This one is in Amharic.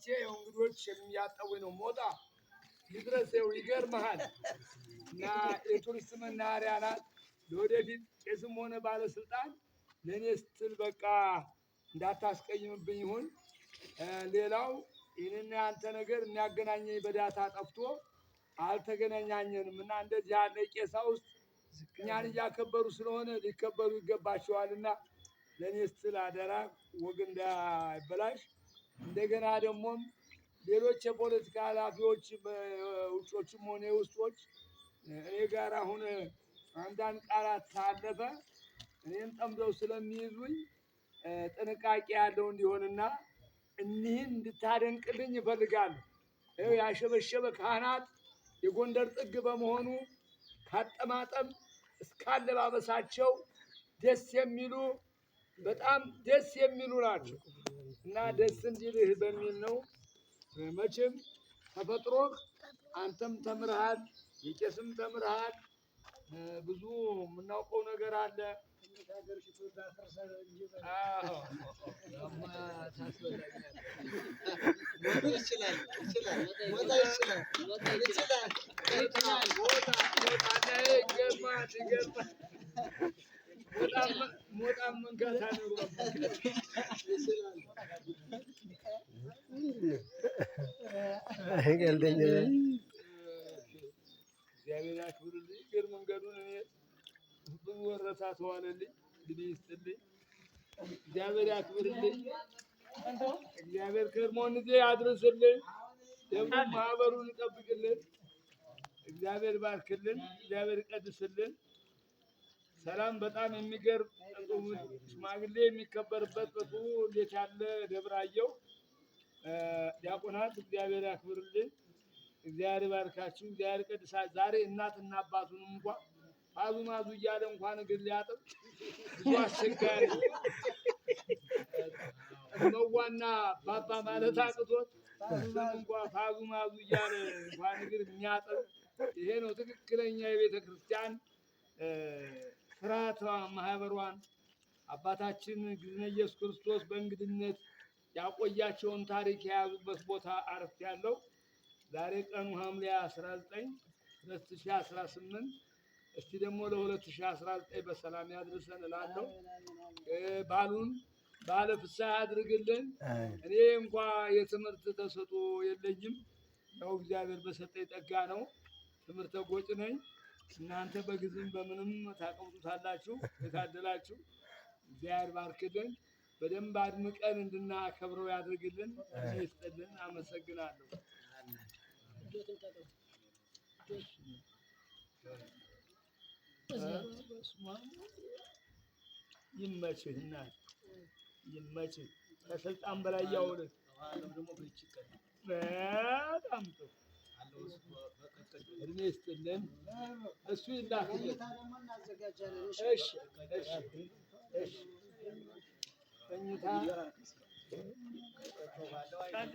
መጥቼ ይኸው እንግዶች የሚያጠቡኝ ነው። ሞጣ ይድረስ፣ ይኸው ይገርምሃል። እና የቱሪስት መናኸሪያ ናት። ለወደፊት ቄስም ሆነ ባለስልጣን ለእኔ ስትል በቃ እንዳታስቀይምብኝ ይሁን። ሌላው ይህንን ያንተ ነገር የሚያገናኘኝ በዳታ ጠፍቶ አልተገናኛኘንም እና እንደዚህ ያለ ቄሳውስት እኛን እያከበሩ ስለሆነ ሊከበሩ ይገባቸዋልና ለእኔ ስትል አደራ ወግ እንዳይበላሽ። እንደገና ደግሞም ሌሎች የፖለቲካ ኃላፊዎች ውጮችም ሆነ የውስጦች እኔ ጋር አሁን አንዳንድ ቃላት ካለፈ እኔን ጠምደው ስለሚይዙኝ ጥንቃቄ ያለው እንዲሆንና እኒህን እንድታደንቅልኝ እፈልጋለሁ። ይኸው ያሸበሸበ ካህናት የጎንደር ጥግ በመሆኑ ካጠማጠም እስካለባበሳቸው ደስ የሚሉ በጣም ደስ የሚሉ ናቸው እና ደስ እንዲልህ በሚል ነው። መቼም ተፈጥሮህ አንተም ተምርሃል፣ የቄስም ተምርሃል። ብዙ የምናውቀው ነገር አለ። አዎ። ይችላል ይችላል ሞጣ ይችላል ይችላል። ሞጣ ሞጣ ይገርማል፣ ይገርማል። ሞጣም መንካት አኖሯል። ይችላል። ቀልደኛ። እግዚአብሔር ያክብርልኝ። እግር መንገዱን እኔ ብዙ ወረታ ተዋለልኝ። እንግዲህ ይስጥልኝ። እግዚአብሔር ያክብርልኝ። እግዚአብሔር ከርሞን ጊዜ ያድርስልኝ። ደግሞ ማህበሩን ይጠብቅልን። እግዚአብሔር ባርክልን። እግዚአብሔር ይቀድስልን። ሰላም በጣም የሚገርም ጥሩ ሽማግሌ የሚከበርበት በጥሩ እንዴት ያለ ደብር አየሁ። ዲያቆናት እግዚአብሔር ያክብርልን። እግዚአብሔር ይባርካችሁ። እግዚአብሔር ይቀድሳ። ዛሬ እናትና አባቱንም እንኳ ማዙ ማዙ እያለ እንኳን እግር ሊያጥብ ብዙ አስቸጋሪ መዋና ባባ ማለት አቅቶት ስም እንኳ ፋዙ ማዙ እያለ እንኳን እግር የሚያጥብ ይሄ ነው ትክክለኛ የቤተ ክርስቲያን ስርዓቷ ማህበሯን አባታችን ጊዜነ ኢየሱስ ክርስቶስ በእንግድነት ያቆያቸውን ታሪክ የያዙበት ቦታ አረፍ ያለው ዛሬ ቀኑ ሐምሌ 19 2018 እስቲ ደግሞ ለ2019 በሰላም ያድርሰን እላለሁ። ባሉን ባለ ፍስሐ ያድርግልን። እኔ እንኳ የትምህርት ተሰጥኦ የለኝም። ያው እግዚአብሔር በሰጠኝ ጸጋ ነው። ትምህርተ ጎጭ ነኝ። እናንተ በግዝም በምንም ታቀምጡታላችሁ፣ የታደላችሁ። እግዚአብሔር ባርክልን። በደንብ አድምቀን እንድናከብረው ያድርግልን። እድሜ ይስጥልን። አመሰግናለሁ። ይመችህ እናት ይመችህ። ከስልጣን በላይ ያውልህ። በጣም ጥሩ እድሜ ይስጥልን። እሱ ይላክልን። መኝታ ደግሞ እናዘጋጃለን። እሺ። እሺ እሺ እሺ መኝታ።